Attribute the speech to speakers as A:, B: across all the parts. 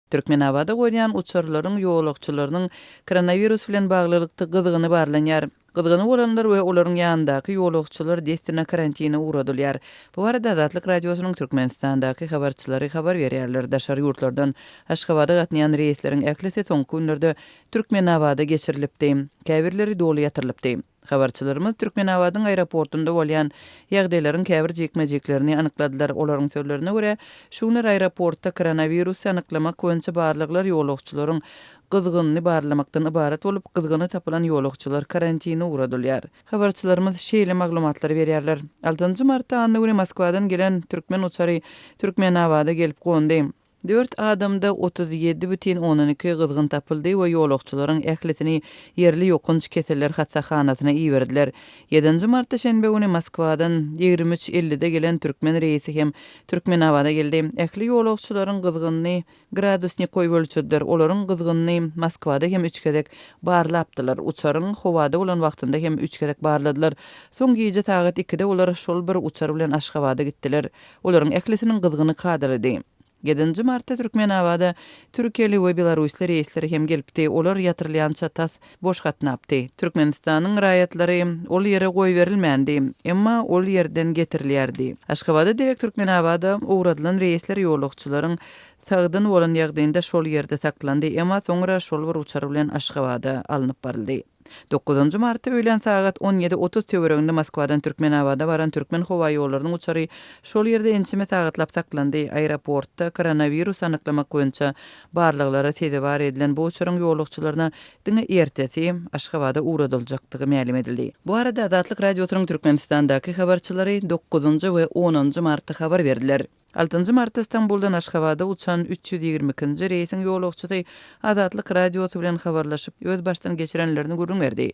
A: Türkmenabada gonýan uçarlaryň ýolagçylarynyň koronawirus bilen baglylykda gyzgyny barlanýar. Gyzgyny bolanlar we olaryň ýanyndaky ýolagçylar dessine karantine ugradylýar. Bu barada Azatlyk Radiosynyň Türkmenistandaky habarçylary habar berýärler. Daşary ýurtlardan Aşgabada gatnaýan reýsleriň ählisi soňky günlerde Türkmenabada geçirilipdi. Käbirleri doly ýatyrylypdy. Habarçylarymyz Türkmenabadyň aeroportunda bolýan ýagdaýlaryň käbir jikme-jiklerini anykladylar. Olaryň sözlerine görä, şu günler aeroportda koronawirusy anyklamak boýunça barlaglar ýolagçylaryň gyzgynyny barlamakdan ybarat bolup, gyzgyny tapylan ýolagçylar karantine ugradylýar. Habarçylarymyz şeýle maglumatlary berýärler. Altynjy martda anna güni Moskwadan gelen türkmen uçary Türkmenabada gelip gondy. Dört adamda 37 bütin ondan iki gyzgyn tapyldy we ýolagçylaryň ählisini ýerli ýokanç keseller hassahanasyna iberdiler. Ýedinji martda şenbe güni Moskwadan 23 ellide gelen türkmen reýsi hem Türkmenabada geldi. Ähli ýolagçylaryň gyzgynyny gradusnik goýup ölçediler. Olaryň gyzgynyny Moskwada hem üç gezek barlapdylar. Uçaryň howada bolan wagtynda hem üç gezek barladylar. Soň gije sagat ikide olar şol bir uçar bilen Aşgabada gitdiler. Olaryň ählisiniň gyzgyny kadalydy. Ýedinji martda Türkmenabada türkiýeli we belarusly reýsler hem gelipdi. Olar ýatyrylýança tas boş gatnapdy. Türkmenistanyň raýatlary ol ýere goýberilmändi, emma ol ýerden getirilýärdi. Aşgabada derek Türkmenabada ugradylan reýsler ýolagçylaryň sagdyn bolan ýagdaýynda şol ýerde saklandy, emma soňra şol bir uçar bilen Aşgabada alnyp baryldy. Dokuzynjy martda öýlän sagat 17.30 töwereginde Moskwadan Türkmenabada baran Türkmenhowaýollarynyň uçary şol ýerde ençeme sagatlap saklandy. Aeroportda koronawirus anyklamak boýunça barlaglara sezewar edilen bu uçaryň ýolagçylaryna diňe ertesi Aşgabada ugradyljakdygy mälim edildi. Bu barada Azatlyk Radiosynyň Türkmenistandaky habarçylary dokuzynjy we onunjy martda habar berdiler. Altynjy martda Stambuldan Aşgabada uçan 322-nji reýsiň ýolagçysy Azatlyk Radiosy bilen habarlaşyp, öz başdan geçirenlerini gürrüň berdi.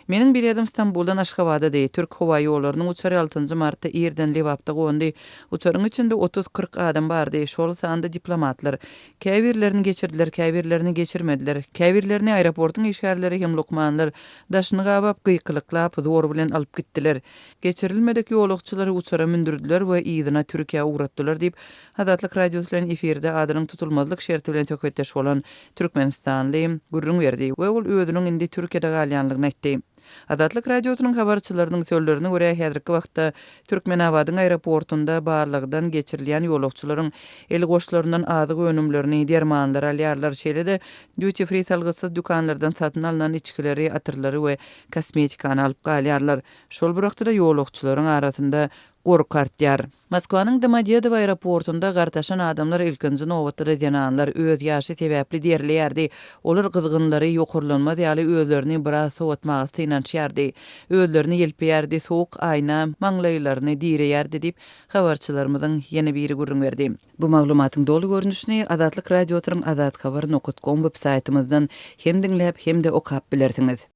A: Meniň biledim Stambuldan Aşgabadady. Türk howaýollarynyň uçary altynjy martda irden Lebapda gondy. Uçaryň içinde otuz-kyrk adam bardy, şol sanda diplomatlar. Käbirlerini geçirdiler, käbirlerini geçirmediler. Käbirlerini aeroportuň işgärleri hem lukmanlar daşyny gabap, gykylyklap, zor bilen alyp gitdiler. Geçirilmedik ýolagçylary uçara mündürdiler we yzyna Türkiýä ugratdylar diýip, Azatlyk Radiosy bilen efirde adynyň tutulmazlyk şerti bilen söhbetdeş bolan türkmenistanly gürrüň berdi we ol özüniň indi Türkiýede galýanlygyny aýtdy. Azatlyk Radiosynyň habarçylarynyň sözlerine görä, häzirki wagtda Türkmenabadyň aeroportunda barlagdan geçirilýän ýolagçylaryň el goşlaryndan azyk önümlerini, dermanlary alýarlar, şeýle-de duty free salgytsyz dükanlardan satyn alnan içgileri, atyrlary we kosmetikany alyp galýarlar. Şol bir wagtda-da ýolagçylaryň arasynda gorky artýar. Moskwanyň Domodedowo aeroportunda gartaşan adamlar, ilkinji nobatda-da zenanlar, öz ýaşy sebäpli derleýärdi. Olar gyzgynlary ýokarlanmaz ýaly özlerini biraz sowatmaga synanyşýardy. Özlerini ýelpeýärdi, sowuk aýna maňlaýlaryny direýärdi diýip, habarçylarymyzyň ýene biri gürrüň berdi. Bu maglumatyň doly görnüşini Azatlyk Radiosynyň azathabar nokat kom web saýtymyzdan hem diňläp, hem-de okap bilersiňiz.